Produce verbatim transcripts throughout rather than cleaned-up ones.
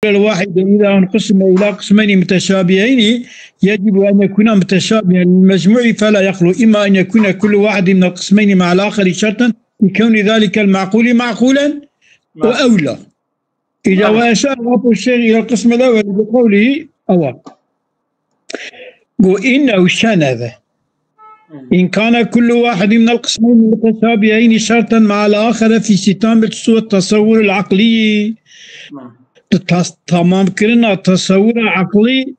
الواحد إذا انقسم إلى قسمين متشابهين يجب أن يكون متشابها للمجموع فلا يخلو، إما أن يكون كل واحد من القسمين مع الآخر شرطا في كون ذلك المعقول معقولا أو لا. إذا وأشار أبو الشيخ إلى القسم الأول بقوله أو قو إنه شنذ إن كان كل واحد من القسمين متشابهين شرطا مع الآخر في استتمام التصور العقلي. Tamam kirina tesewura eqlî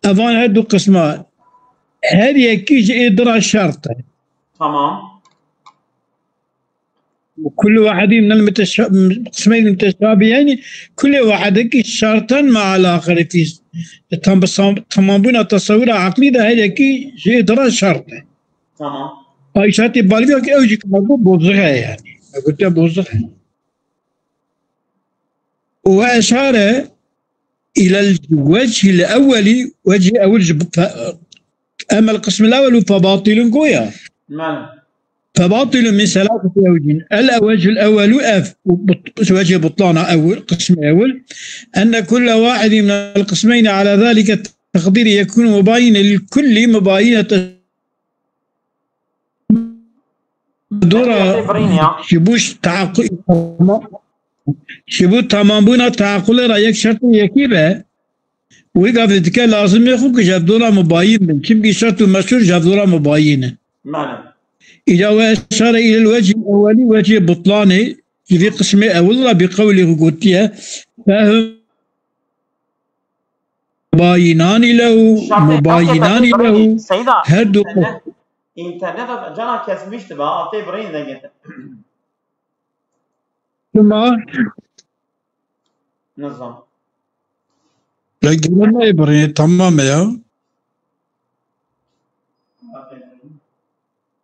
evan her du qisma her yekî ji ê dira şert e. Tamam. وكل واحد من المتشا- قسمين متشابهين كل واحد شرطا مع الآخر في tam tamambûna tesewura eqlî de her yekî ji ê dira şert e. Tamam. Ay şertê balvî ki ew jî ki me got bozixe yani. Me gotiye bozixe. وأشار إلى الوجه الأول وجه أول أما القسم الأول فباطل goya. Mane. فباطل من ثلاثة أوجه. الوجه الأول أف وجه بطلان أول قسم أول أن كل واحد من القسمين على ذلك التقدير يكون مباينا للكل مباينة dora ji bo ji bo tamambûna teaqulê re yek şertê yekî be, wê gavê dike lazimê xwe ku ji hevdû re mubayîn bin. Çimkî şert û meşrût ji hevdû re mubayîn in. Mane. Îca we eşare îlel wecî ewelî wecî butlanê ji vê qismê ewil re bi qewlê xwe gotiye fehim mubayînanî lehu, mubayînanî lehu, her du Înterneta cana kesmişti be, a tê birîn dengê te. Çima? Nizam. Dengê me nayê birîn, tamam e ya.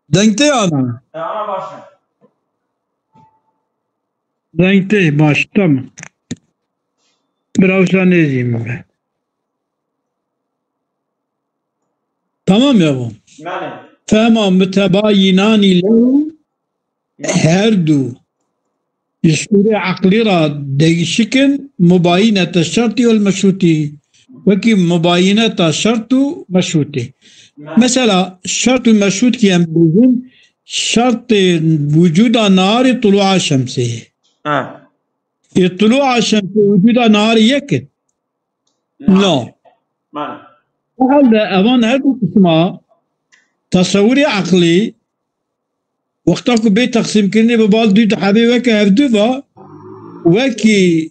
Deng tê ana? E, ana baş e. Deng tê, baş, tamam. Bira wisa nêzî min be. Tamam ya bu. Mane. Fehma mutebayinanî lehu her du ji sûrê eqlî re değişik in, mubayinete şertî wal meşrûtî. Wekî mubayineta şert û meşrûtî. Mesela şert û meşrût ki em bêjin, şertê wicûda neharê tulûa şemsê ye. Ha. Ê tulûa şemsê wicûda neharê yek in. No. Mane. O halde evan her du qisma tesewurê eqlî wexta ku bê teqsîmkirinê bi bal dû dihebê weke hevdu va, wekî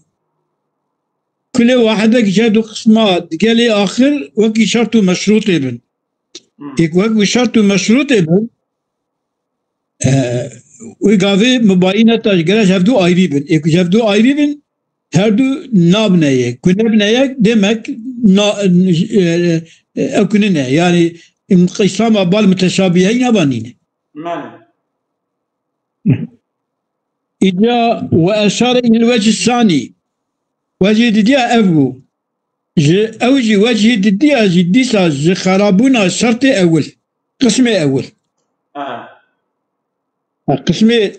kulê wahidek ji her du qisma digelê axir wekî şert û meşrûtê bin. Êk wek wî şert û meşrûtê bin, e, wî gavê mubayîneta ji gere ji hevdû ayrî bin. Êk ji hevdû ayrî bin, her du nabine yek. Ku nebine yek, demek na, e, e, ew ku nine. Yani, im-, qîsama bal muteşabîheyî nava nîne. Mane. Îca we eşare îlel wecî sanî. Wecî didiya ev bû. Ji ew jî wecî didiya jî dîsa ji xerabûna şertê ewil. Qismê ewil. Ha. Ha, qismê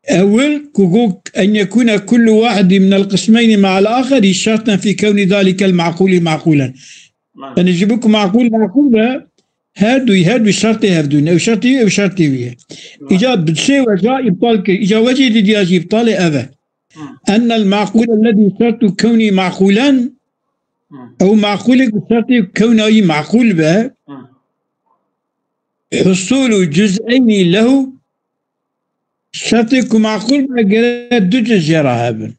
ewil ku got en yekûne kullu wahidî minel qismeyni me'al axerî şerten fî kewnî zalikel ma'qûlî ma'qûlen. Mane. Yani ji bo ku ma'qûl ma'qûl be, her du, her du şertê hevdû ne. Ew şertê wî, ew şertê wî ye. Îca bi sê weca îptal kir. Îca wecê didiya jî îptalê ev e. Ennel ma'qûl ellezî şertu kewnî ma'qûlen, ew ma'qûlê ku şertê kewna wî ma'qûl be, husûlu cuz'eynî lehu, şertê ku ma'qûl be gere du cuz jê re hebin.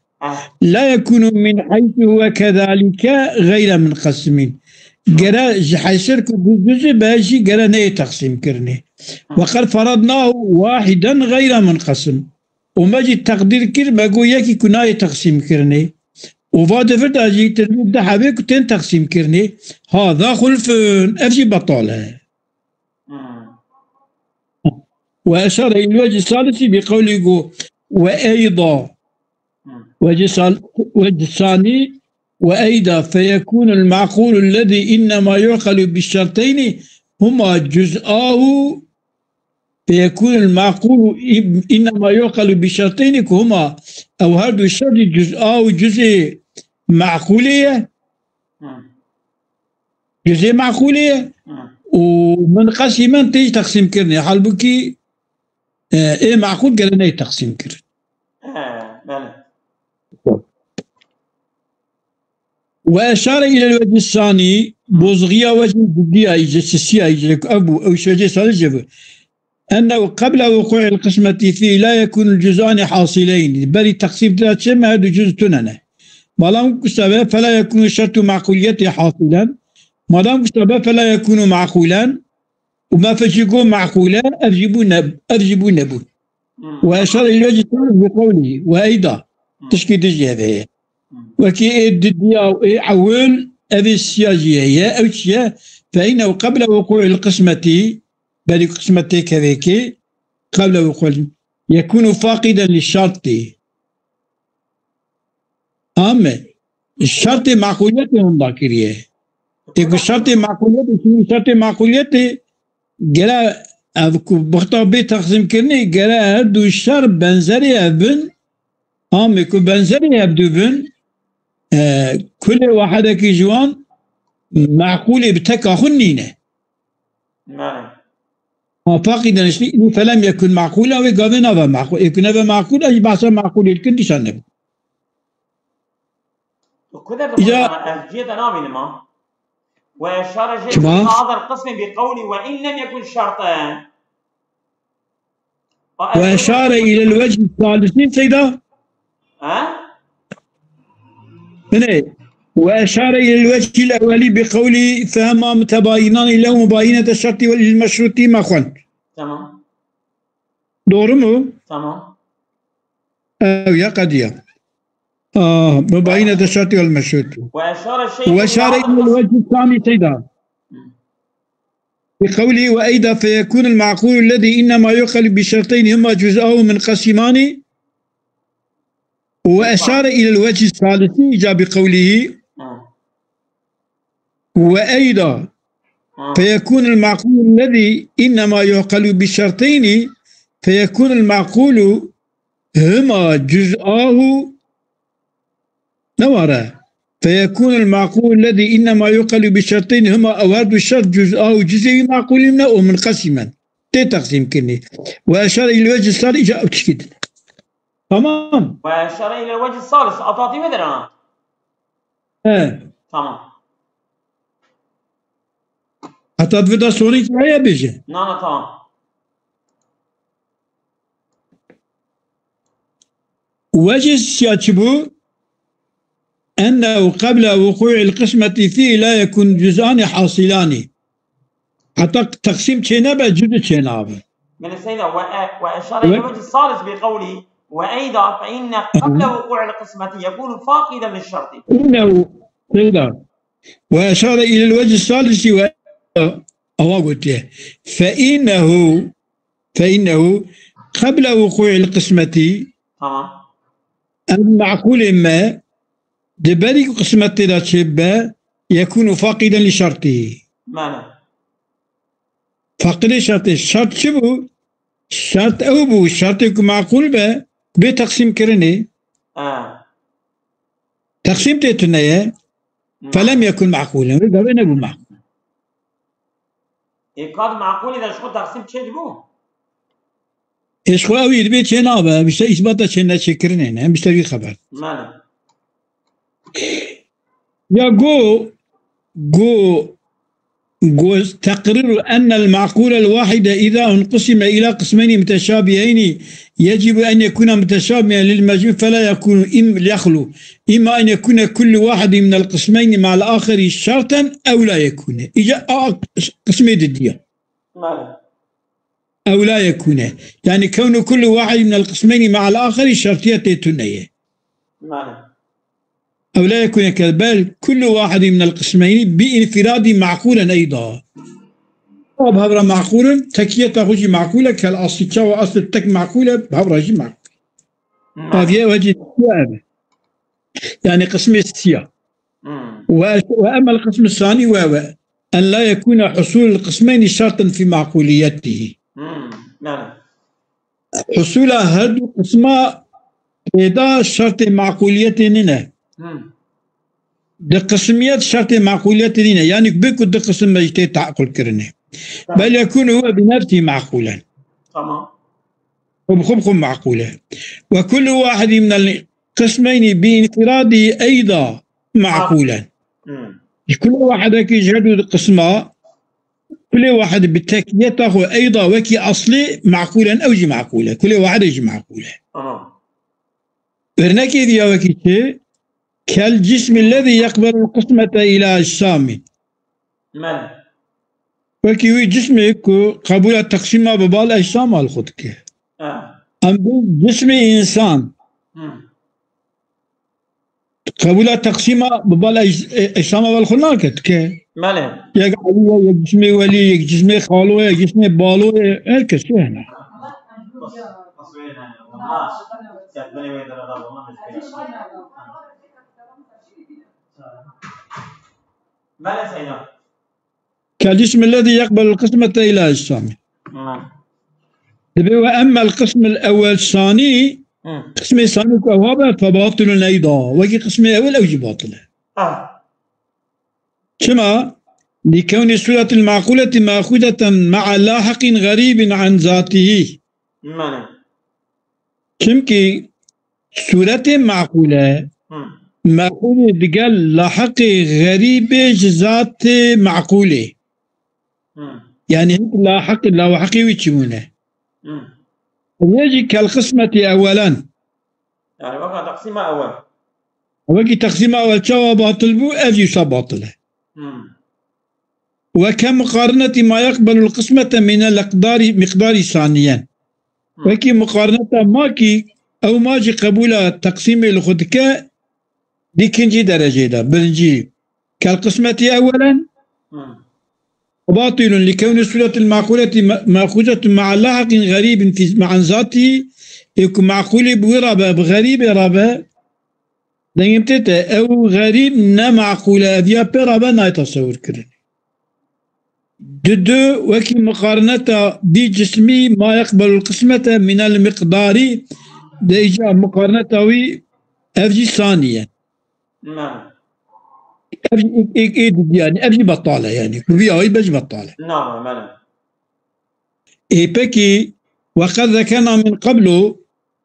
La yekûnu min heysu huwe kezalike geyre munqesimîn. Gere ji heyser ku du cuzî be jî gere neyê teqsîmkirinê. Ve qed feradnahu wahiden geyre munqesim. Û me jî teqdîr kir, me got yekî ku nayê teqsîmkirinê. Û va devir de jî tevî du hebê ku tên teqsîmkirinê. Haza xulfun, ev jî betal e. Ve eşare îl wecî salisi bi qewlî got, ve eyda. Wecî sal-, wecî sanî, ve eyda feyekûnul ma'qûlu lezî innema yu'qelu bi şerteyni huma cuz'ahu, feyekûnul ma'qûlu ib-, innema yu'qelu bi şerteyni ku huma, ew her du şertî cuz'a û cuz'ê meqûlê ye. Hı. Cüzê meqûlê ye. Hı. Û munqesimen tê jî teqsîmkirinê. Halbûkî, e, ê meqûl gere neyê teqsîmkirin. He, belê. Ve eşare ilel vecî sanî, bozxiya vecî diddiya îce, sisiya îce, ev bû, ew şecê salih jê bû. Ennehu qebla wuqu'il qismeti fî la yekunul cüz'ani hasileyn. Berî teqsîm tira çê me her du cüz tune ne. Madam ku sebe fela yekunu şertu maquliyeti hasilen. Madam ku sebe fela yekunu maqulen. Û me fekî got meqûle, ev jî bû ne, ev jî bû nebû. Hmm. Ve eşare ilel vecî salih bi qewlî ve eyda. Hmm. Tişkî din jî heve ye. Hmm. Wekî ê didiya û ê ewil, ev ê siya jî heye, ew çi ye? Fe innehu qebla wuqu'il qismeti, berî qismet tê kevê kê, qebla wuqu'il, yekunu faqiden li şertî. Ame şertê maquliyetê hunda kiriye. Ê ku şertê maquliyetê, çünkü şertê maquliyetê gere ev ku bixta bê teqsîmkirinê gere her du şer benzerê ev bin. Ame ku benzerê ev du bin, e, kulê wahedekî ji wan maqulê bi teka xwe nîne. Belê. Ma faqî deniştî, inî felem yekun maqûla, wê gavê nave maqûl. Ê ku neve maqûl, ez jî behsa maqûlê dikin, dîsa nebû. Tu ku der Îca dixwazana, ez cihê te nabînim ha. Ve eşare jê Çima? Hadar qismê bi qewlî ve in lem yekun şerten. Ve eşare ilel vecî salisi seyda. Ha? Binê. Ve eşare ilel vecî ewwelî bi qewlî fehema mutebayinani lehu mubayinete şertî ve lil meşrutî me xwend. Tamam. Doğru mu? Tamam. Ew ya qediya. Ah, mubayinete şertî ve lil meşrutî. Ve eşare şey Ve eşare ilel vecî sani seyda. Hı. بقوله: "وأيضا فيكون المعقول الذي إنما يعقل بشرطين هما جزآه منقسمان"، وأشار إلى الوجه الثالث إجا بقوله: "وأيضا فيكون المعقول الذي إنما يعقل بشرطين فيكون المعقول هما جزآه" Ne ware. "Feyekûnul maqûl lezî innema yuqelu bi şerteyni huma", ew her du şert cüz'a û cüz'ê wî maqûlî ne û munqesîmen. Tê teqsîm kirinî. "Ve eşare il vecî salî", îca ew tişkî din. Tamam. Ve eşare ile vecî salis. Atatî ve derana. He. Tamam. Heta di vir de sorî ki heye bêje. Na, na, tamam. Wecê siya çi bû? Ennehu qebla wuqû'il qismeti fî la yekun cüz'ani hasilani. Heta teqsîm çê nebe, cüzü çê nabe. Belê seyda, ve e-, ve eşare Ve- ile vecî salis bi qewlî ve eyda fe inne qebla wuqû'il qismeti yekunu faqiden li şertî. Ennehu seyda. Ve eşare ilel vecî salisi ve Ewa gotiye. Fe innehu, fe innehu qebla wuqû'il qismeti. Tamam. Ev meqûlê me di berî ku qismet tê de çêbibe, yekûnu faqiden li şertî. Mane. Faqidê şertê. Şert çi bû? Şert ew bû. Şertê ku meqûl be, bê teqsîm kirinê. Ha. Teqsîm tê tune ye. Hmm. Felem yekun meqûlen. Wê gavê nebû meqûl. Ê, ka di meqûlê de ji xwe teqsîm çê dibû? Ê, ji xwe ew ê dibê çê nabe, em işte îsbata çê neçêkirinê ne, em işte vî xeber. Mele. Ya go, go, go, teqriru ennel maqûlel wahide îza unqusime îla qismeyni muteşabiheyni yecibu en yekuna muteşabihen lil mecmû fela yekunu im yexlu. Îma en yekune kullu wahidin minel qismeyni ma'al axeri şerten ew la yekune. Îca a qismê didiya. Male. Ew la yekune. Yani kewnu kullu wahidin minel qismeyni ma'al axeri şertiye tê tune ye. Male. Ew la yekune ke bel kullu wahidin minel qismeyni bi infiradi ma'qulen eyda. Ew bi hevra ma'qulen, tekiyeta xwe jî ma'qule, kel asli çawa asli tek ma'qule, bi hevra jî ma'qule. Male. Aviye wecî ev. Yani qismê siya. Hmm. Ve, ve emel qismê sanî ve ve en la yekûne husûlul qismeyni şerten fî maqûliyetihî. Hmm. Yani. Husûla her du qisma pêda şertê maqûliyetê nîne. Hmm. di qismiyet şertê maquliyetê nîne. Yanî bê ku di qisim be jî tê tequl kirinê. Tamam. Bel yekûnu huwe bi nefsî maqûlen. Tamam. Xwe bi xwe bi xwe maqûl e. Ve kullu wahidî minel qismeynî bi înfiradî eyda maqûlen. Hmm. Ji kulê wahidekî ji her du qisma, kulê wahid bi tekiyeta xwe eyda wekî eslê maqûlen, ew jî maqûl e. Kulê wahidê jî maqûl e. Tamam. Örnekê diya wekî çi? Kel cismî lezî yeqbelul qismete îla ecsamî. Mele. Wekî wî cismê ku qebûla teqsîma bi bal ecsamal xwe dike. Ha. Em bi cismê însan. Hı. Qebûla teqsîma bi bal ej-, e-, ecsamal xwe nake, dike. Mele. Yek Elî ye, yek cismê Welî, yek cismê xalo ye, yek cismê balo ye. Her kes wê hene. Mele Seyda. Kel cismî lezî yeqbelul qismete îla ecsamî. Hı. Dibê we emmel qismil ewwel sanî, Hı. qismê sanî ku ew habe, febatilun eyda. Wekî qismê ewil ew jî batil e. Ah. Çima? Lîkewnî sûretil maqûleti maxûzeten ma'a lahiqîn xerîbin an zatihî. Mane. Çimkî sûretê maqûle, Hı. maqûlê digel lahiqê xerîbê ji zatê maqûlê. Hı. Yanî hîn lahiqê, lawahiqê wî çi bûne? Hı. Yê jî kel qismetî ewelen. Yani weka teqsîma ewel. Wekî teqsîma ewel çawa batil bû, ev jî wisa batil e. Hı. Weke muqarinetî ma yeqbelul qismete mînel iqdarî, miqdarî saniyen. Hı. Wekî muqarineta ma kî ew ma jî qebûla teqsîmê li xwe dike, di kincî derecê de. Birincî, kel qismetî ewelen. Hı. Batilun li kewni sûretil maqûleti ma-, maxûzetun ma'a lahiqin xerîbin fî, ma'an zatî, ê ku maqûlê bi wî rabe, bi xerîbê rabe, dengê min tê te, ew xerîb ne maqûl e, ev ya pê rabe nayê tesewir kirin. Di du, wekî muqarineta bî cismî ma yeqbelul qismete minel miqdarî, de îca muqarineta wî ev jî sanî ye. Mane. Ev jî ê, ê, ê didî, yanî ev jî betal e, yanî ku vî awî be jî betal e. Name, mane. Ê pekî, we qed zekerna min qeblu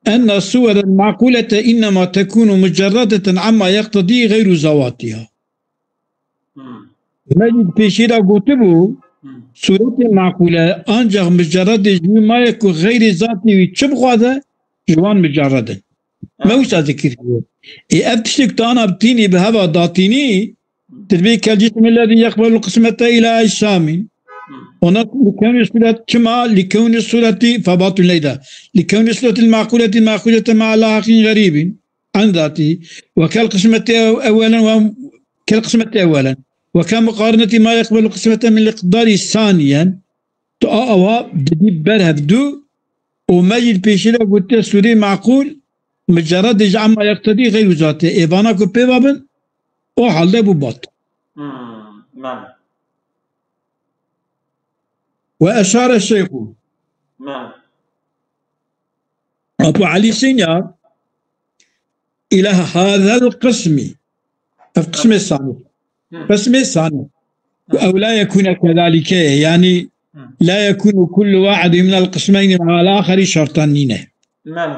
enne suwerel maqûlete innema tekûnu mucerredeten amma yeqtedî xeyru zewatiha. Hmm. Me jî di pêşî de gotibû, Hmm. sûretê maqûle ancax mucerredê ji wî maye ku xeyrê zatê wî çi bixwaze, ji wan mucerred in. Me wisa zikir kiriye. Ê ev tiştek tu ana bi tînî bi heva datînî, tu dibê kel cismî lezî yeqbelul qismete îla ecsamî. Ona li kewnî sûret çima? Li kewnî sûretî febatun leyda. Li kewnî sûretil maqûleti maxûzete ma'a lahiqin xerîbin an zatî. Ve kel qismeti ew-, ewelen ve kel qismeti ewelen. Ve kel muqarineti ma yeqbelul qismete min liqdarî saniyen. Tu a awa didî ber hevdu û me jî li pêşî de gotiye sûrê maqûl, mucerredê ji amma yeqtedî xeyr û zatê. Ê vana ku pê ve bin, o halde bû batil. Hmm, mane. Ve eşare şeyxû. Mane. Apo Elî Sinyar, ila hazel qismî. Ev qismê sanî. Hı. Qismê sanî. Hı. Ew la yekûne kezalîke ye. Yanî Hı. la yekûnu kullu wahidin minel qismeyni ma'al axeri şertan nîne. Mane.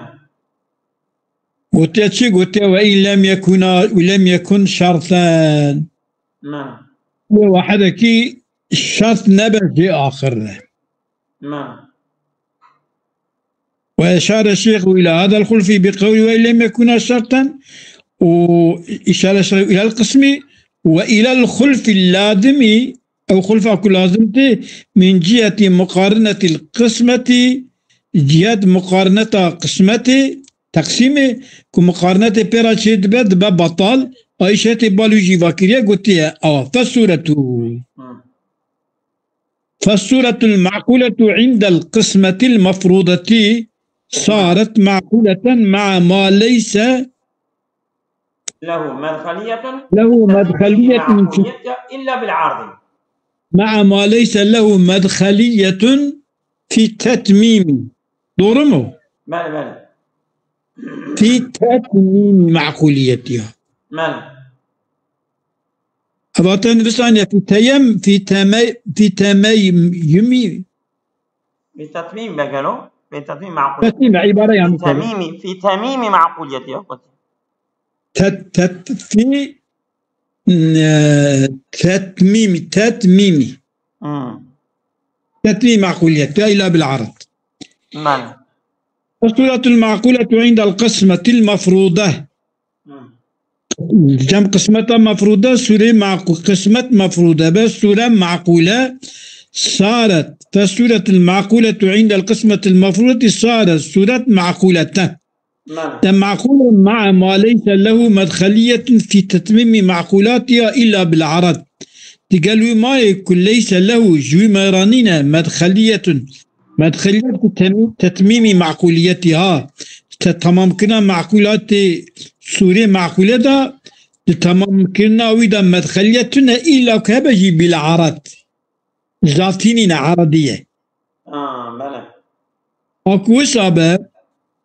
Gotiye çi? Gotiye ve in lem yekuna, ve lem yekun şerten. Mane. Wê wahidekî şert nebe jê axir de. Mane. Ve eşare şeyxu ila hadal xulfi bi qewli ve lem yekuna şerten û işare şeyxu ilal qismi ve ilal xulfi lazimi, ew xulfa ku lazim tê min ciheti muqarinetil qismeti, cihet muqarineta qismetê, teqsîmê ku muqarinetê pê re çê dibe, dibe betal, a îşaretê bal wî jî vakiriye gotiye, awa, fesuretu. Hı. فالصورة المعقولة عند القسمة المفروضة صارت معقولة مع ما ليس له مدخلية له مدخلية في معقوليتها إلا بالعرض. مع ما ليس له مدخلية في تتميم. Doğru mu? Mele, mele. في تتميم معقوليتها. Mele. Hevate nivîsaniye fî teyem, fî temey, fî temeyimi. في تتميم بقلو في تتميم معقول Tesmîm e, îbare في yanlış. تميم في تميم معقوليتي أخوتي Tet, tet, fî, e, tetmîmî, tetmîmî. مم. Tetmîm maquliyet ya illa bil arad. ماله الصورة المعقولة عند القسمة المفروضة. مم. Cem qismeta mefrude, sûre maqu-, qismet mefrude be, sûre maqule saret. فالصورة المعقولة عند القسمة المفروضة صارت صورة معقولة. ماله Te maqule ma'a ma leyse lehu medxeliyetun fî tetmîmî maqulatiha illa bil arad. Digel wî mayê ku leyse lehu ji wî mêranîne medxeliyetun. Medxeliyet ku temî-, tetmîmî maquliyetî ha. Te tamamkirina maqulatê sûrê maqule de, di tamamkirina wî de medxeliyet tune îla ku hebe jî bîl arad. Zafînîne aradî ye. آه بلى A ku wisa be,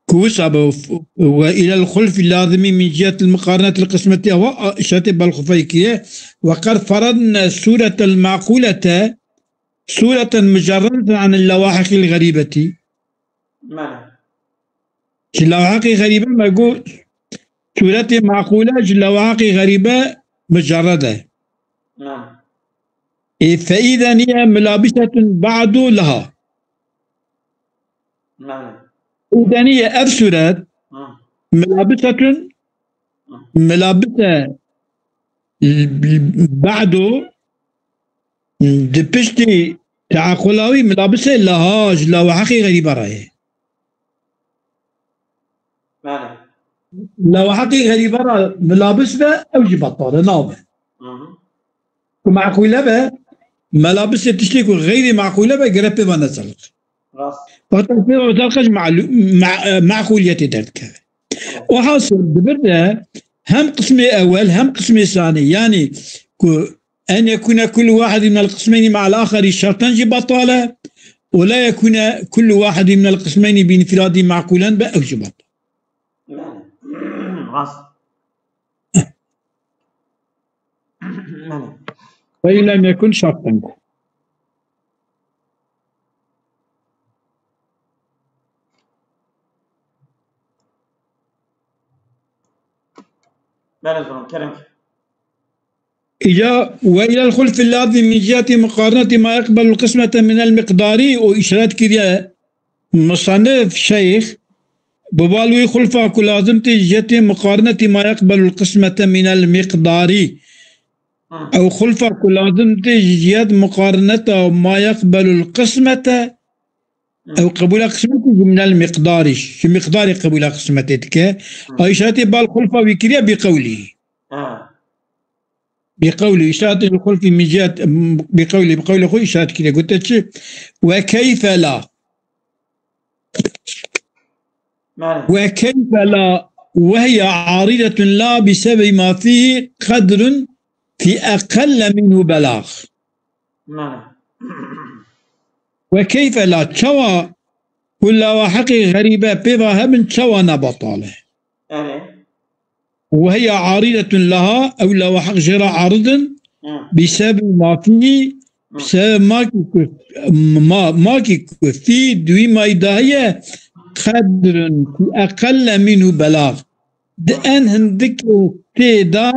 ku wisa be, وإلى الخلف اللازم من جهة المقارنة القسمة, ewa, a, îşaretê bal xulfeyê kiriye. وقد فرضنا الصورة المعقولة صورة مجردة عن اللواحق الغريبة. بلى Ji lawahiqê xerîbe me got, sûretê maqule ji lawahiqê xerîbe mucerred e. بلى Ê فإذا هي ملابسة بعد لها. بلى Îdenî ye ev sûret مم. milabisetun, milabise ba'du, di piştî teaqula wî milabise laha ji lawahiqê xerîbe re ye. بلى Lawahiqê xerîbe re milabis be, ew jî betal e, nabe. مم. Ku meqûle be, melabisê tiştê ku xeyrî meqûle be, gere pê ve neselix. راست Fakat pê ve neselix ji me'lu-, me-, e, meqûliyetê derdikeve. O hasil di vir de hem qismê ewel hem qismê sanî, yanî ku en yekûne kullu wahidî minel qismeynî me'al axerî şerten jî betal e, û la yekûne kullu wahidî minel qismeynî bi înfirâdî meqûlen be, ew jî betal. بلى راست بلى Ve in lem yekun şerten. بلى زلمة كرم Îca وإلى الخلف اللازم من جهة مقارنة ما يقبل القسمة من المقدار, û îşaret kiriye musannif şeyh, bi bal wî xulfa ku lazim tê ji cihetê muqarinetî ma yeqbelul qismete minel miqdarî. مم. Ew xulfa ku lazim tê ji cihet muqarineta ma yeqbelul qismete, مم. ew qebûla qismetê ji minel miqdarî, ji miqdarê qebûla qismetê dike. مم. A îşaretê bal xulfa wî kiriye bi qewlî. ها Bi qewlî, îşaretê xulfî min cihet, bi qewlî, bi qewlê xwe îşaret kiriye. Gote çi? Ve keyfe la. ماله وكيف لا وهي عارضة لا بسبب ما فيه قدر في أقل منه بلاغ. ماله وكيف لا, çawa ku lawahiqê xerîbe pê ve hebin, çawa ne betal e. ألي وهي عارضة لها, ew lawahiq jê re arid in, مم. بسبب ما فيه, مم. sebeb makî ku, ma, makî ku fî di wî mayî de heye, qedrun ku eqelle minhu belâx. Di en hindikê tê de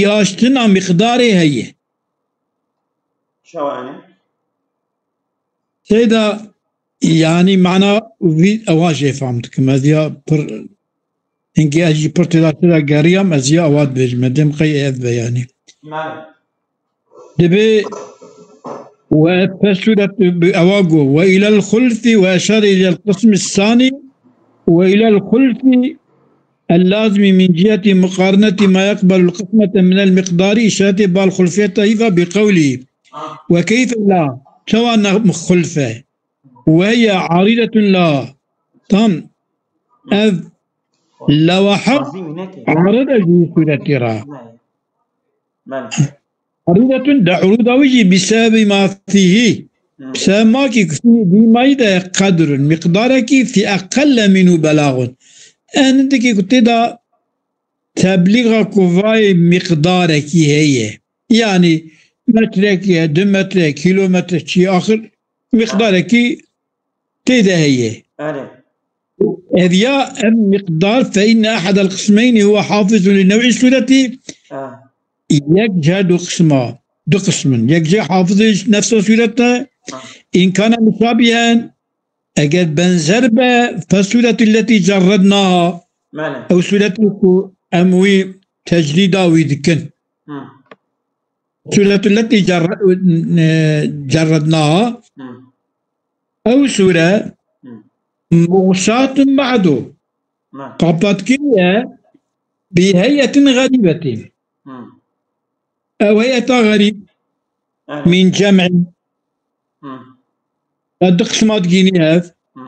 yaştina miqdarê heye. شواني Tê de, yanî mana vî ewa jê fam dikim. Ez ya pir, hingê ez jî pir tê de, tê de geriyam, ez ya ewa dibêjim. Dem qey ev be yanî. ماله Dibê we pes sûret bi ewa got. وإلى الخلف وأشار إلى القسم الثاني وإلى الخلف اللازم من جهة مقارنة ما يقبل القسمة من المقدار, îşaretê bal xulfiyeta hîva bi qewlî. آه. وكيف لا, çawa ne xulfe? وهي عارضة لها. Tam ev lawahiq Razî wî neke. Arid e ji wî sûretî re. Belê. Aridatun de uruda wî jî bi sebebi ma fîhî. Hı. Bi sebebi ma ki fî dîmayî de qedrun, miqdarekî fî eqelle minhu belagun. En dikî ku tê de teblîxa ku vayê miqdarekî heye. Yanî metrekî ye, du metre, kîlometre çi axir miqdarekî tê de heye. Erê. Ev ya em miqdar fe inne ehedel qismeynî huwe hafizun li new'î sûretî. Ha. Yek ji her du qisma, du qismin. Yek jê hafizê nefsa sûret e. Ha. Îmkana muşabihen, eger benzer be, fe sûretu lletî cerrednaha. Mele. Ew sûretî ku em wî tecrîda wî dikin. Hı. Sûretu lletî cerre-, e, cerrednaha. Hı. Ew sûre Hı. muxşatun ba'du. Hı. Qapatkiriye bi heyetin xerîbetin. Hı. Ew heyeta xerîb Evet. min cem'in. Hı. Ve du qismat gînî ev. Hı.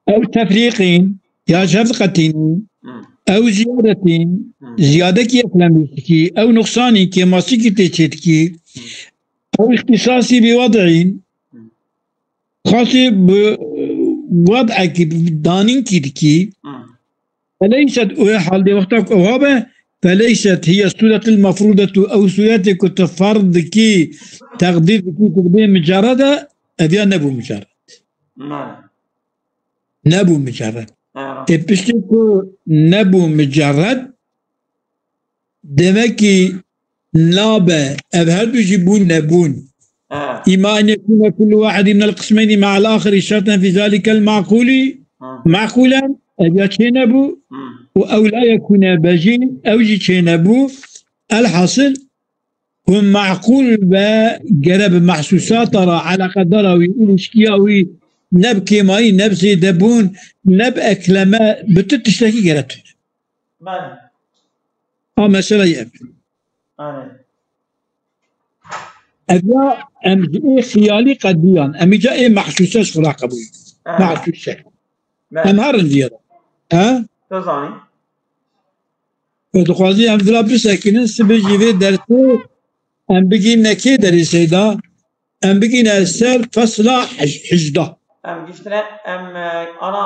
Ew tefrîqîn, ya ji hev diqetînî. Hı. Ew ziyadetîn, Hı. ziyadekî eklemîşikî. Ew nuqsanîn, kêmasîkî tê çêdikî. Hı. Ew îxtîsasî bi wed'în. Hı. Xasî bi wed'ekî, bi danînkî dikî. Hı. Feleyset, û hal dê wexta ku ewa be, feleyset hiye sûretil mefrûdetu, ew sûretê ku tu ferz dikî, teqdîr dikî, tu dibê micerred e, ev ya nebû micerred. Ne. Nebû micerred. Evet. Ê piştî ku nebû micerred, Demekî nabe, ev her du jî bûn nebûn. Ha. Îma en yekûne kullu wahidî minel qismeyni me'al axiri şerten fî zalikel ma'kûlî, Ha. ma'kûlen, ev ya çê nebû, Hmm. û ew la yekûne be jî, ew jî çê nebû. Elhasil, hûn ma'kûl be gere bi mehsûsata re, eleqedara wî, ilişkiya wî, ne bi kêmayî, ne bi zêdebûn, ne bi ekleme, bi tu tiştekî gere tune. Belê. Ha, mesela ev. Belê. Ev ya em ji ê xiyalî qediyan, em îca ê mehsûse ji xwe re qebûl. Evet. Mehsûse. Belê. Em herin diye. Ha? Tu zanî. Û dixwazî em vila bisekinin, sibê jî vê dersê em bigîne kê derê seyda, em bigîne ser fesla hij-, hijda. Em giştine, em, e, ana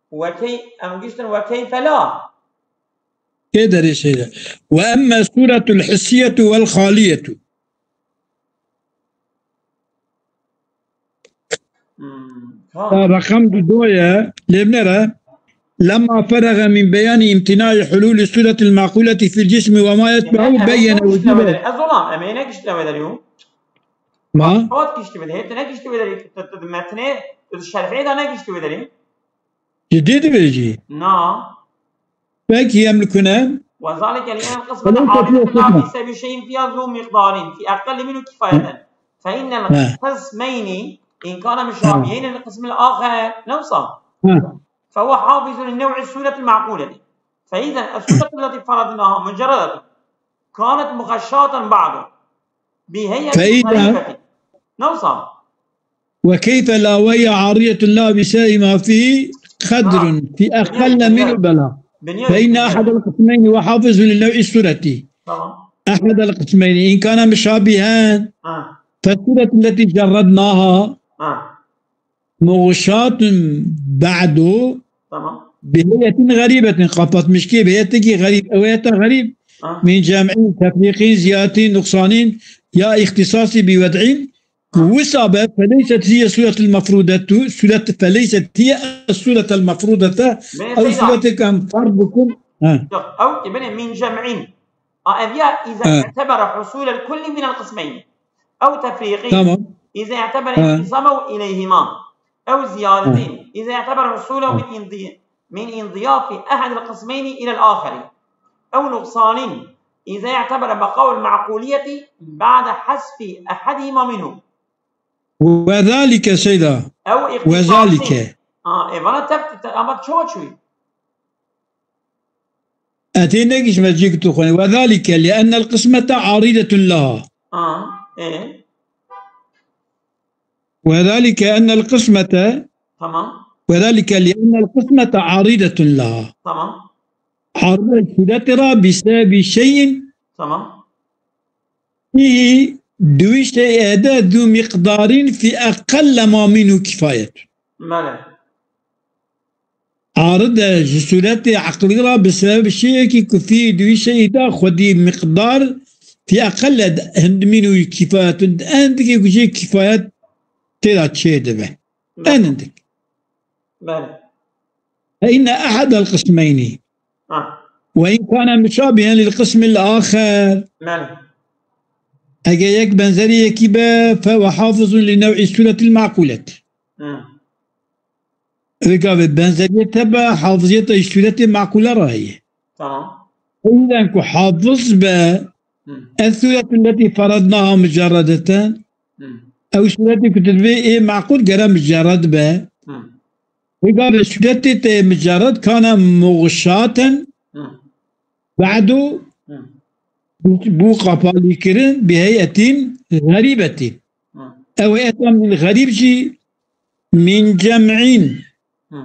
wekey, em giştin wekey fela. Kê derê seyda. Ve emme sûretul hissiyetu vel xaliyetu. Hmm, ha. Reqem du ye, lê binêre. Lemma ferege min beyanî îmtînaî hulûlî sûretil meqûletî fil cismi ve ma yeşbehu beyyene wucûbe. Ez olam, em ê nekiştine wê derî. Ma? Hat kiştî wê derî, hê tu nekiştî wê derî, tu, tu, tu metnê, tu şerhê de nekiştî wê derî. Cidî dibêjî? Na. Peki, em li ku ne? وذلك لأن القسمة العارضة في سبيل شيء فيها ذو مقدار في أقل منه كفاية. فإن القسمين إن كان مشابهين للقسم الآخر. نفسه. فهو حافظ لنوع الصورة المعقولة. فإذا الصورة التي فرضناها مجردة كانت مغشاة بعد بهيئة غريبة. نفسه. وكيف لا وهي عارية لها بسبب ما فيه قدر في أقل منه بلاغ. فإن أحد القسمين هو حافظ لنوع الصورة. أحد القسمين إن كان مشابها فالصورة التي جردناها مغشاة بعد بهيئة غريبة. Qapatmişkê bi heyetekî xerîb. Ew heyeta xerîb min cem'în, tefrîqîn, ziyadetîn, nuqsanîn ya îxtîsasî bi wed'în. Wisa be, feleyset hiye suretul mefrudetu, suret, feleyset hiye suretel mefrudete, ew suretê ku em ferz bikin. Ha. Yok, ew ki bine min cem'in. A, ev ya, iza i'tebere husulel kulli minel qismeyni. Ew tefriqî. Tamam. Iza i'tebere intisamehu ileyhima. Ew ziyadetîn. Iza i'tebere husulehu min indi-, min indiyafi ehedil qismeyni ilel aheri. Ew nuqsanîn. إذا اعتبر بقاء المعقولية بعد حذف أحدهما منه. وذلك سيدا. أو اختصاص. وذلك. آه، إيه، vana tef-, te-, ama çawa çûyî? Etê negişme cî ku tu xwînî. وذلك لأن القسمة عارضة لها. آه، إيه. وذلك أن القسمة. Tamam. وذلك لأن القسمة عارضة لها. Tamam. Arîde şîretê re بسبب شيء. Tamam. Fîhî duîştê êde ذو مقدار في أقل ما منه كفاية. Belê. Arid e ji sûretê eqlî re bi sebeb şêyekî ku fî dûî şeyî de xwedî miqdar fî eqel e hindimîn û kîfayetun. Endikê ku jê kîfayet tê de çê dibe. En indik. Belê. Fe inne ehedel qismeyni. Ha. Ve in kâne muşabihen lil qismil aher. Belê. Eger yek benzerî yekî be, fe ve hafizun li nev'î sûretil ma'kulet. Hı. Ew gavê benzeriyet hebe, hafiziyeta ji sûretê ma'kule re heye. Tamam. O yüzden ku hafiz be, Hı. Es sûretu lletî feradnaha mucerredeten. Hı. Ew sûretê ku tu divê ê ma'kul gere mucerred be. Hı. Ew gavê sûretê te mucerred kana muxşaten. Hı. Ba'du Hı. bû, bû qapalî kirin bi heyetin xerîbetin. Hı. Ew heyeta min xerîb jî min cem'in. Hı.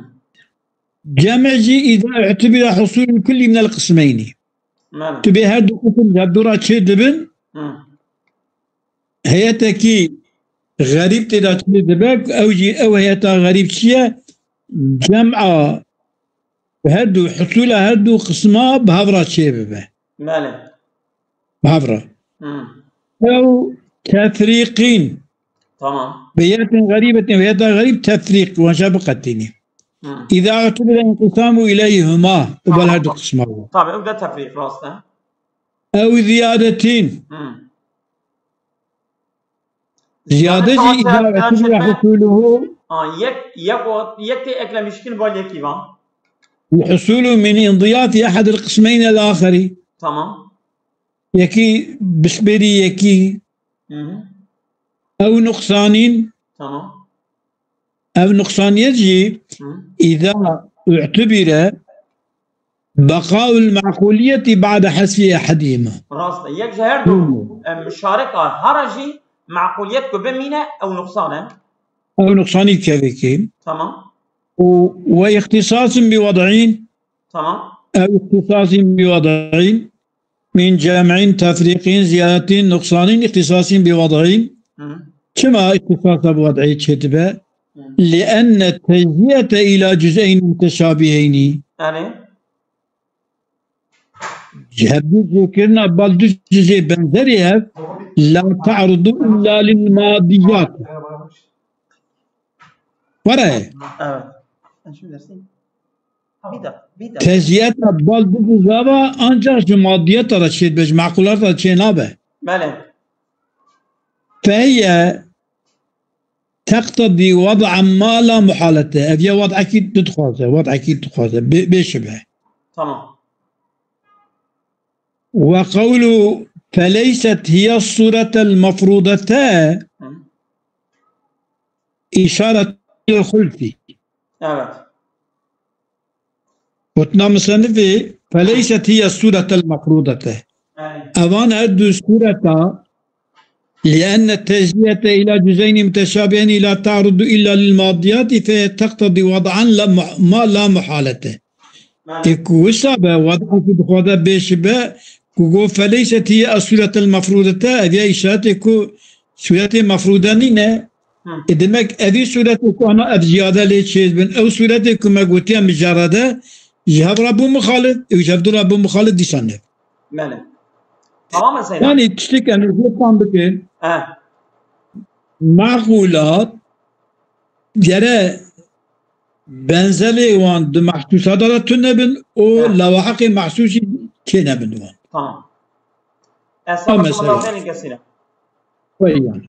Cem jî îza u'tibira husulul kulli minel qismeyni. Belê. Tu bê her du qism ji hev du re çê dibin. Hı. Heyetekî xerîb tê de çê dibe, ew jî ew heyeta xerîb çi ye? Cem'a her du, husula her du qisma bi hev re çê bibe. Belê. Bi hev re. Hı. Ew tefrîqîn. Tamam. Bi yetin xerîbetin, bi yeta xerîb tefrîq, wan jî biqetînî. Hı. Îza utibire inqisamu ileyhuma. Û bal Tamam. her du qisma bû. Tabii, ew de tefrîq, rast e. Ew ziyadetin. Hı. Ziyade Yani jî tam îza te-, te-, utibire te-, husuluhu. Ha, yek, yek o, yek tê eklemişkin bal yekî va. Husulu min indiyafi ehedil qismeyni el axeri. Tamam. Yekî bişbêrî yekî. Hı hı. Ew nuqsanîn. Tamam. Ev nuqsaniyet jî Hı. îza u'tibire beqaul ma'quliyeti ba'de hesfi ehedihima. Rast e. Yek ji her du, Hı. em, şarika hara jî ma'quliyet ku bimîne ew nuqsan e. Ew nuqsanî kevekî. Tamam. Û ve îxtisasin bi wad'în. Tamam. Ew îxtisasin bi wad'în. Min cem'in, tefrîqîn, ziyadetin, nuqsanîn, îxtisasîn bi wad'în. Hı. Çima îxtisasa bi wad'î çêdibe? Hı. Li enne tecziyete îla cüz'eyn muteşabiheynî. Yani? Ji hev du cihkirina bal du cizê benzerî hev la ta'rudu illa lil madiyat. Were. Evet. Ben şimdi dersim. Bir dakika, bir dakika. Teciyeta bal du zava ancak ji madiyeta re çê dibe, ji maqulat re çê nabe. Belê. Feye teqtedî wad'a ma la muhalete. Ev ya wad'ekî dixwaze, wad'ekî dixwaze. Bê, bê şibe. Tamam. Ve qewlu feleyset hiye suretel mefrudete Hı. işaret ilel hulfi. Evet. Gotina musennifê, feleyset hiye suretel mefrudete. Yani. Evan her du sureta, lienne teciyete ila cüzeyni muteşabiheni la ta'rudu illa lil madiyati fe teqtedi wad'an la mu-, ma la muhalete. Yani. Ê ku wisa be, wad'a ku dixwaze bê şibe, ku go feleyset hiye es suretel mefrudete, ev ya işaretê ku suretê mefrude nîne, Hı. E, demek evî sûretê ku ana ev ziyade lê çêdibin, ew sûretê ku me gotiye micerrede, ji hev re bû mixalif, û ji hev du re bû mixalif dîsa ne. Belê. Tamam e Seyda. Yani tiştek em ê tam bikin. He. Maqulat gere benzelê wan di mehsûsata de tune bin û He. lewahiqê mehsûsî çê nebin wan. Tamam. Esas Ama mesela. Mesela. Weyyan.